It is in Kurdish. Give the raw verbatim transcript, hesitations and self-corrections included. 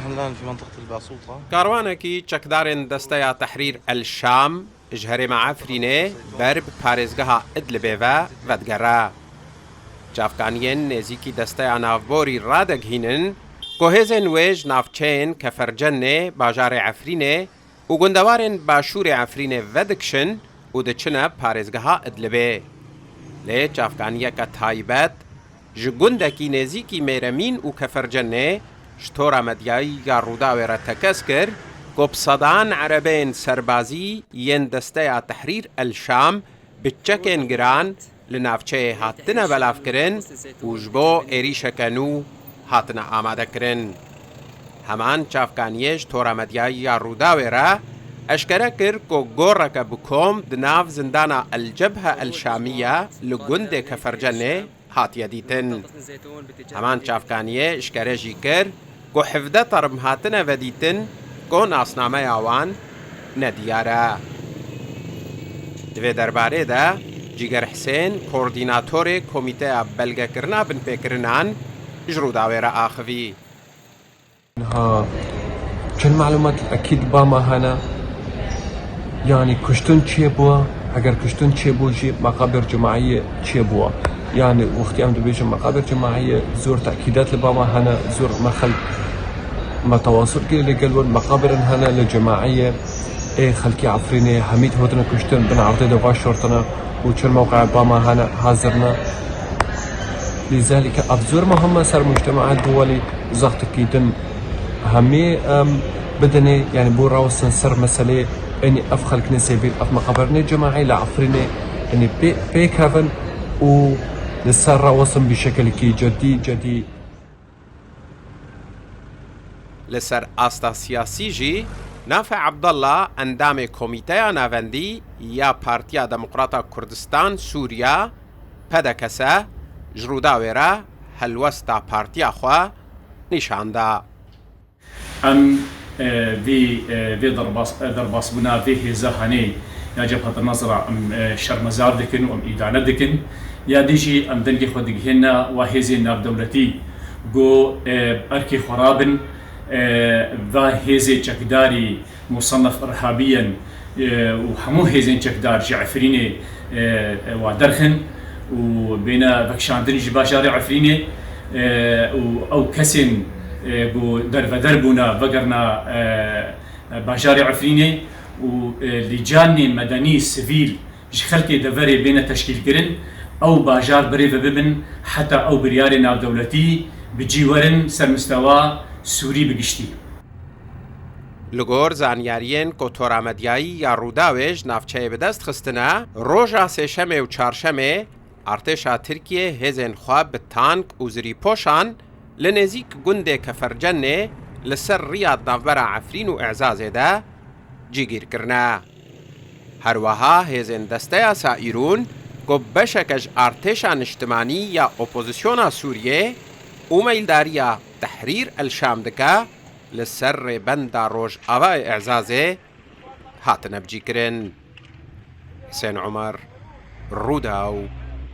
الآن في منطقة البعصوطة. Karwanekî çekdarên Desteya Tehrîr El Şam ji herêma Efrînê ber bi parêzgeha Idlibê ve vedigere. Çavkaniyên nêzîkî Desteya Navborî radeghînin ku hêzên wê ji navçeyên Kefercenê, bajarê Efrînê û gundewarên başûrê Efrînê vedikişin û diçine parêzgeha Idlibê. Lê çavkaniyeke taybet ji gundekî nêzîkî Mêremîn û Kefercenê ji tora medyayî ya Rûdawê re tekez kir ku bi sedan erebeyên serbazî yên Desteya Tehrîr El Şam bi çekên giran li navçeyê hatine belavkirin û ji bo êrîşeke nû hatine amadekirin. Heman çavkaniyê ji tora medyayî ya Rûdawê re eşkere kir ku goreke bi kom di nav zindana El Cebhe El Şamiye li gundê Kefercenê hatiye dîtin. Heman çavkaniyê eşkere jî kir ku hevdeh term hatine vedîtin ku nasnameya wan nediyar e. Di vê derbarê de Cîger Hisên, koordînatorê Komîteya Belgekirina Binpêkirinan, ji Rûdawê re axivî. Niha çend malumat ekîd ba me hene. Yanî kuştin çêbûye? Eger kuştin çêbû jî meqabir cimaiyê çêbûye? Yanî wextî em dibêjin meqabir cimaiyê, zor tekîdat li ba me hene, zor me xelk me tewasul kiriye li gel wan, meqabirin hene li cimaiyê ê xelkê Efrînê hemî hatine kuştin, bin erdê de veşartine û çend mewqeya ba me hene hazir ne. Lîzalîke ev zor muhim e ser mujtema duwelî. Zextekî din hemî, em, bidinê, yanî bo rawestin ser meselê, enî ev xelknê sêvîl, ev meqabirnê cemaî li Efrînê, enî pê-, pêk kevin û li ser rawestin bi şekilekî cedî, cedî. Li ser asta siyasî jî Nafe Abdallah, endamê Komîteya Navendî ya Partiya Demokrata Kurdistan Sûriya, P D K S, ji Rûdawê re helwesta partiya xwe nîşan da. Em, e, vê, e, vê derbas-, e, derbasbûna vê hêza hanê ya Cebhat Nusra em, e, şermezar dikin û em îdane dikin. Ya dî jî em dengê xwe digihêne wa hêzên navdewletî ku, e, erkê xwe rabin, e, va hêzê çekdarî musennef irhabiyen, e, û hemû hêzên çekdar ji Efrînê, e, e, wa derxin û bêne vekişandin ji bajarê Efrînê, e, û ew kesên, e, ku derveder bûne vegerna, e, e, bajarê Efrînê û, e, lîcanê medenî, sivîl ji xelkê deverê bêne teşkîlkirin, ew bajar birêve bibin heta ew biryarê navdewletî bi cî werin ser mistewa Sûrî bi giştî. Li gor zanyariyên ku tora medyayî ya Rûdawê ji navçeyê bi dest xistine, roja Sêşemê û Çarşemê artêşa Tirkiyê hêzên xwe bi tank û zirîpoşan li nêzîk gundê Kefercenê li ser riya di navbera Efrîn û Ezazê de cîgîr kirine. Her wiha hêzên Desteya Saîrûn ku beşeke ji artêşa niştimanî ya opozisyona Sûriyê û meyldariya Tehrîr El Şam dike, li ser rêbenda Rojavayê Ezazê hatine bicîkirin. Hisên Omer, Rûdaw,